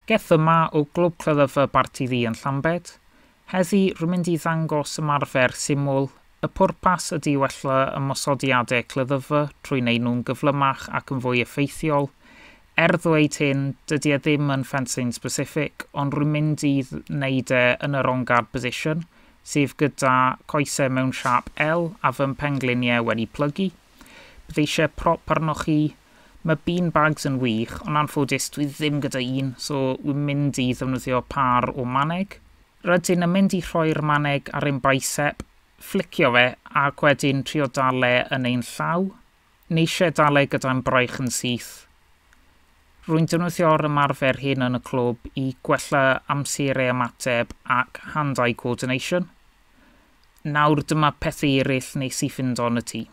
Geth yma o Glwb Cleddyfa Barti Ddu yn Llambed. Heddi, rwy'n mynd i ddangos ymarfer syml. Y pwrpas ydy wella ymosodiadau cleddyfa trwy wneud nhw'n gyflymach ac yn fwy effeithiol. Er ddweud hyn, dydy e ddim yn fencing specific, ond rwy'n mynd i wneud e yn yr on-guard position, sef gyda coesau mewn siâp L a fy mhengliniau wedi plygu. Bydd eisiau prop arnoch chi. Mae beanbags yn wych, ond anffodus dwi ddim gyda un, so wy'n mynd i ddefnyddio par o maneg. Rydyn yn mynd i rhoi'r maneg ar ein bicep, fflicio fe, ac wedyn trio dal e yn ein llaw. Ni eisiau dal e gyda'n braich yn syth. Rwy'n defnyddio'r ymarfer hyn yn y clwb i gwella amserau ymateb ac hand-eye coordination. Nawr dyma pethau eraill nes i ffindo yn y tŷ.